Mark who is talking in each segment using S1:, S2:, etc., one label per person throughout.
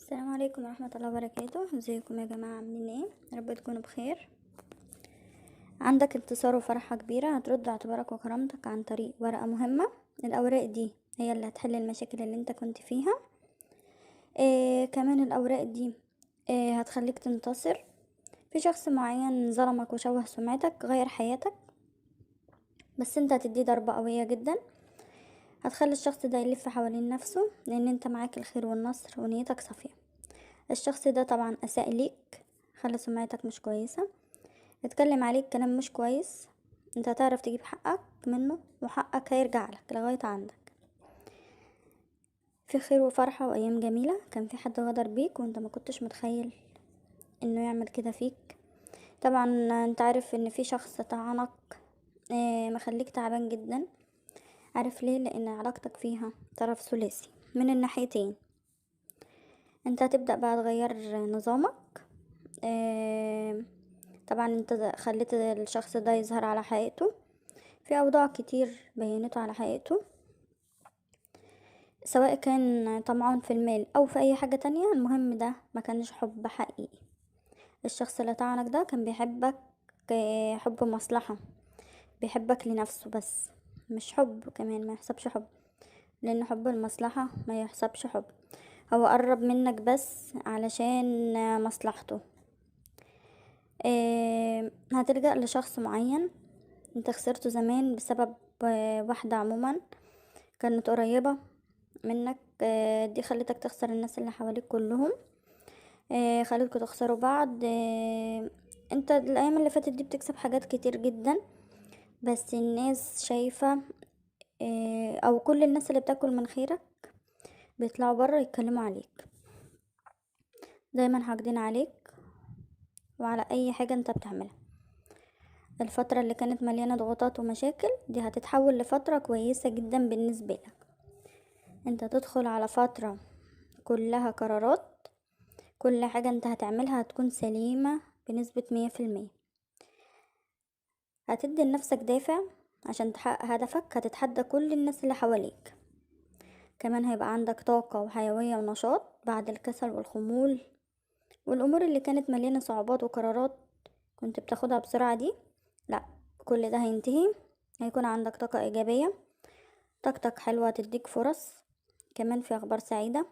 S1: السلام عليكم ورحمة الله وبركاته. ازيكم يا جماعة، عاملين ايه؟ يا رب تكونوا بخير. عندك انتصار وفرحة كبيرة هترد اعتبارك وكرامتك عن طريق ورقة مهمة. الأوراق دي هي اللي هتحل المشاكل اللي انت كنت فيها. كمان الأوراق دي هتخليك تنتصر في شخص معين ظلمك وشوه سمعتك، غير حياتك، بس انت هتديه ضربة قوية جدا هتخلي الشخص ده يلف حوالين نفسه، لان انت معاك الخير والنصر ونيتك صافية. الشخص ده طبعا اساء ليك، خلى سمعتك مش كويسة، اتكلم عليك كلام مش كويس. انت هتعرف تجيب حقك منه وحقك هيرجع لك لغاية عندك. في خير وفرحة وايام جميلة. كان في حد غدر بيك وانت ما كنتش متخيل انه يعمل كده فيك. طبعا انت عارف ان في شخص طعنك، مخليك تعبان جدا. عارف ليه؟ لان علاقتك فيها طرف ثلاثي من الناحيتين. انت هتبدأ بقى تغير نظامك. طبعا انت خليت الشخص ده يظهر على حقيقته، في اوضاع كتير بينته على حقيقته، سواء كان طمعان في المال او في اي حاجة تانية. المهم ده ما كانش حب حقيقي. الشخص اللي طعنك ده كان بيحبك حب مصلحة، بيحبك لنفسه بس، مش حب. كمان ما يحسبش حب، لان حب المصلحة ما يحسبش حب. هو قرب منك بس علشان مصلحته. هتلجأ لشخص معين انت خسرته زمان بسبب واحدة عموما كانت قريبة منك. دي خلتك تخسر الناس اللي حواليك كلهم، خلتكوا تخسروا بعض. انت الايام اللي فاتت دي بتكسب حاجات كتير جدا، بس الناس شايفة او كل الناس اللي بتاكل من خيرك بيطلعوا بره يتكلموا عليك، دايما حاقدين عليك وعلى اي حاجة انت بتعملها. الفترة اللي كانت مليانة ضغوطات ومشاكل دي هتتحول لفترة كويسة جدا بالنسبة لك. انت تدخل على فترة كلها قرارات، كل حاجة انت هتعملها هتكون سليمة بنسبة 100%. هتدي لنفسك دافع عشان تحقق هدفك، هتتحدى كل الناس اللي حواليك. كمان هيبقى عندك طاقة وحيوية ونشاط بعد الكسل والخمول والأمور اللي كانت مليانة صعوبات وقرارات كنت بتاخدها بسرعة دي. لا، كل ده هينتهي. هيكون عندك طاقة إيجابية، طاقتك حلوة تديك فرص. كمان في أخبار سعيدة،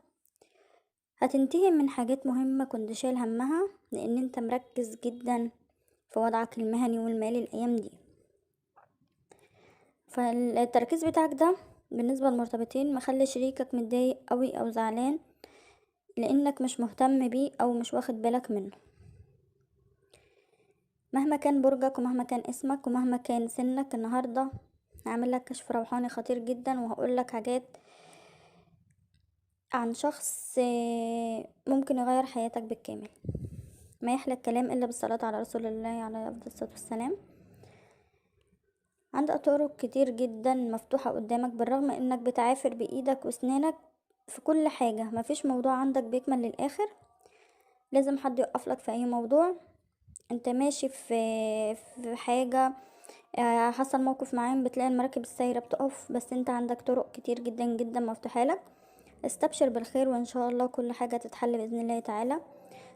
S1: هتنتهي من حاجات مهمة كنت شايل همها، لأن انت مركز جدا في وضعك المهني والمالي الأيام دي. فالتركيز بتاعك ده بالنسبة للمرتبطين مخلي شريكك متضايق قوي أو زعلان، لأنك مش مهتم بيه أو مش واخد بالك منه. مهما كان برجك ومهما كان اسمك ومهما كان سنك، النهاردة هعمل لك كشف روحاني خطير جدا، وهقول لك حاجات عن شخص ممكن يغير حياتك بالكامل. ما يحلى الكلام إلا بالصلاة على رسول الله عليه أفضل الصلاة والسلام. عندك طرق كتير جدا مفتوحة قدامك، بالرغم انك بتعافر بإيدك واسنانك في كل حاجة، مفيش موضوع عندك بيكمل للآخر. لازم حد يوقفلك في اي موضوع. انت ماشي في حاجة، حصل موقف معين بتلاقي المراكب السايرة بتقف، بس انت عندك طرق كتير جدا جدا مفتوحة لك. استبشر بالخير وان شاء الله كل حاجة تتحل بإذن الله تعالى.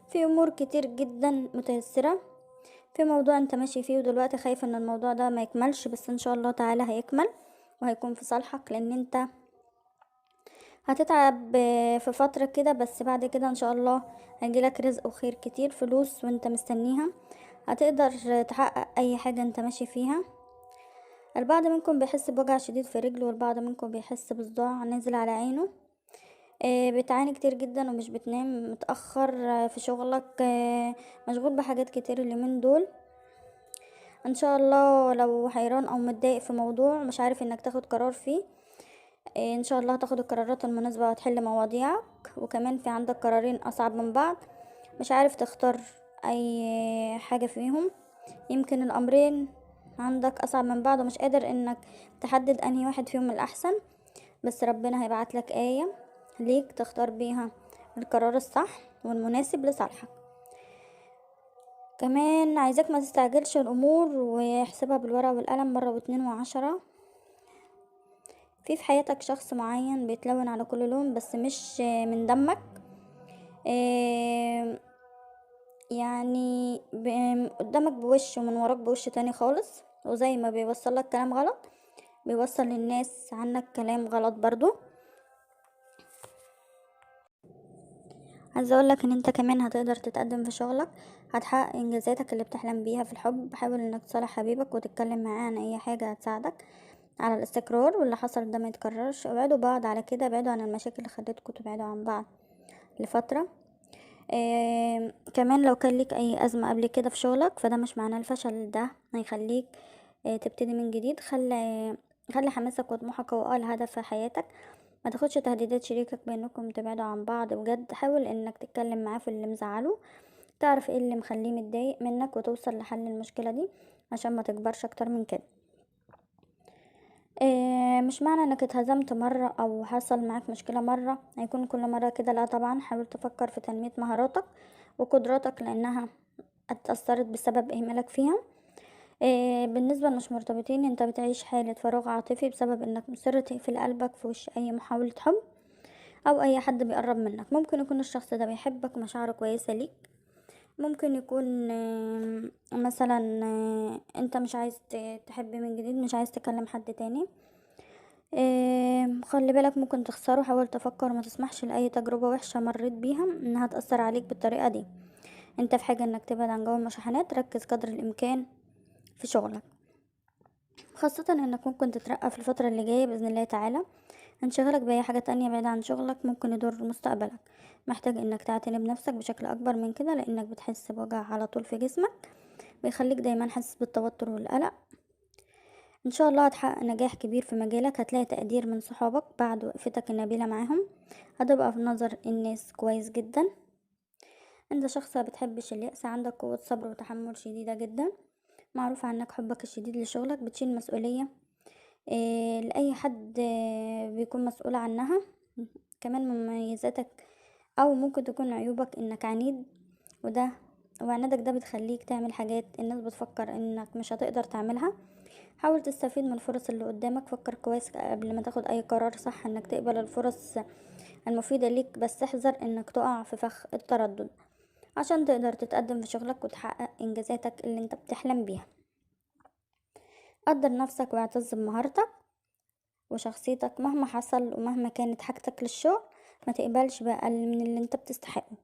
S1: في امور كتير جدا متيسرة، في موضوع انت ماشي فيه ودلوقتي خايف ان الموضوع ده ما يكملش، بس ان شاء الله تعالى هيكمل وهيكون في صالحك، لان انت هتتعب في فترة كده، بس بعد كده ان شاء الله هيجيلك رزق وخير كتير، فلوس وانت مستنيها، هتقدر تحقق اي حاجة انت ماشي فيها. البعض منكم بيحس بوجع شديد في رجله، والبعض منكم بيحس بصداع نازل على عينه. بتعاني كتير جدا ومش بتنام، متأخر في شغلك، مشغول بحاجات كتير اليومين دول. ان شاء الله لو حيران او متضايق في موضوع مش عارف انك تاخد قرار فيه، ان شاء الله هتاخد القرارات المناسبة وهتحل مواضيعك. وكمان في عندك قرارين اصعب من بعض، مش عارف تختار اي حاجة فيهم. يمكن الامرين عندك اصعب من بعض ومش قادر انك تحدد انهي واحد فيهم الاحسن، بس ربنا هيبعت لك آية ليك تختار بيها القرار الصح والمناسب لصالحك. كمان عايزاك ما تستعجلش الامور واحسبها بالورقة والقلم مرة واتنين وعشرة. في حياتك شخص معين بيتلون على كل لون، بس مش من دمك. يعني قدامك بوش ومن وراك بوش تاني خالص، وزي ما بيوصل لك كلام غلط بيوصل للناس عنك كلام غلط برضو. عايزه اقولك ان انت كمان هتقدر تتقدم في شغلك، هتحقق انجازاتك اللي بتحلم بيها في الحب. حاول انك تصالح حبيبك وتتكلم معاه عن اي حاجه هتساعدك على الاستقرار، واللي حصل ده ما يتكررش. ابعدوا بعض على كده، ابعدوا عن المشاكل اللي خلتكم تبعدوا عن بعض لفتره. كمان لو كان ليك اي ازمه قبل كده في شغلك فده مش معناه الفشل، ده هيخليك تبتدي من جديد. خلي حماسك وطموحك هو اعلى هدف في حياتك. ما تاخدش تهديدات شريكك بانكم تبعدوا عن بعض بجد. حاول انك تتكلم معاه في اللي مزعله، تعرف ايه اللي مخليه متضايق منك، وتوصل لحل المشكله دي عشان ما تكبرش اكتر من كده. مش معنى انك اتهزمت مرة او حصل معاك مشكلة مرة هيكون كل مرة كده، لا طبعا. حاول تفكر في تنمية مهاراتك وقدراتك لانها اتأثرت بسبب اهمالك فيها. بالنسبة للمش مرتبطين، انت بتعيش حالة فراغ عاطفي بسبب انك مصر تقفل قلبك في وش اي محاولة حب او اي حد بيقرب منك. ممكن يكون الشخص ده بيحبك، مشاعره كويسة ليك، ممكن يكون مثلا انت مش عايز تحب من جديد، مش عايز تكلم حد تاني. خلي بالك ممكن تخسره. حاول تفكر وما تسمحش لأي تجربة وحشة مريت بيها انها تأثر عليك بالطريقة دي. انت في حاجة انك تبعد عن جو المشاحنات، ركز قدر الامكان في شغلك، خاصة انك ممكن تترقى في الفترة اللي جاية بإذن الله تعالى. انشغالك بأي حاجة تانية بعيد عن شغلك ممكن يضر مستقبلك. محتاج انك تعتني بنفسك بشكل اكبر من كده، لانك بتحس بوجع على طول في جسمك بيخليك دايما حاسس بالتوتر والقلق. ان شاء الله هتحقق نجاح كبير في مجالك، هتلاقي تقدير من صحابك بعد وقفتك النبيلة معاهم، هتبقى في نظر الناس كويس جدا. انت شخص ما بتحبش اليأس، عندك قوة صبر وتحمل شديدة جدا، معروف عنك حبك الشديد لشغلك، بتشيل مسؤولية لأي حد بيكون مسؤول عنها. كمان مميزاتك او ممكن تكون عيوبك انك عنيد، وعنادك ده بتخليك تعمل حاجات الناس بتفكر انك مش هتقدر تعملها. حاول تستفيد من الفرص اللي قدامك، فكر كويس قبل ما تاخد اي قرار صح انك تقبل الفرص المفيدة ليك، بس احذر انك تقع في فخ التردد عشان تقدر تتقدم في شغلك وتحقق انجازاتك اللي انت بتحلم بيها. قدر نفسك واعتز بمهارتك وشخصيتك مهما حصل ومهما كانت حاجتك للشغل، ما تقبلش بأقل من اللي انت بتستحقه،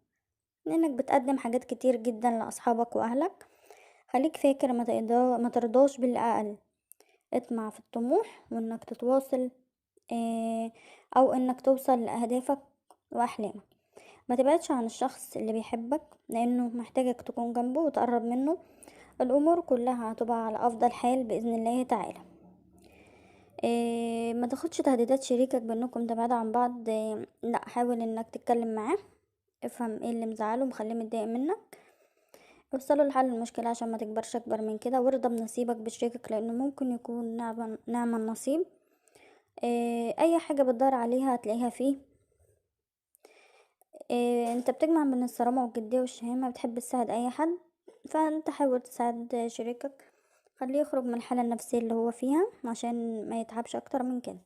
S1: لانك بتقدم حاجات كتير جدا لاصحابك واهلك. خليك فاكر ما ترضاش بالاقل، اطمع في الطموح وانك تتواصل او انك توصل لاهدافك واحلامك. ما تبعدش عن الشخص اللي بيحبك لانه محتاجك تكون جنبه وتقرب منه. الامور كلها هتبقى على افضل حال باذن الله تعالى. ما تاخدش تهديدات شريكك بانكم تبعدوا عن بعض، لا، حاول انك تتكلم معاه، افهم ايه اللي مزعله ومخليه متضايق منك، اوصلوا لحل المشكله عشان ما تكبرش اكبر من كده، وارضى بنصيبك بشريكك لانه ممكن يكون نعم النصيب. اي حاجه بتدور عليها هتلاقيها فيه. انت بتجمع بين الصرامه والجديه والشهامه، بتحب تساعد اي حد، فانت حاول تساعد شريكك، خليه يخرج من الحاله النفسيه اللي هو فيها عشان ما يتعبش اكتر من كده.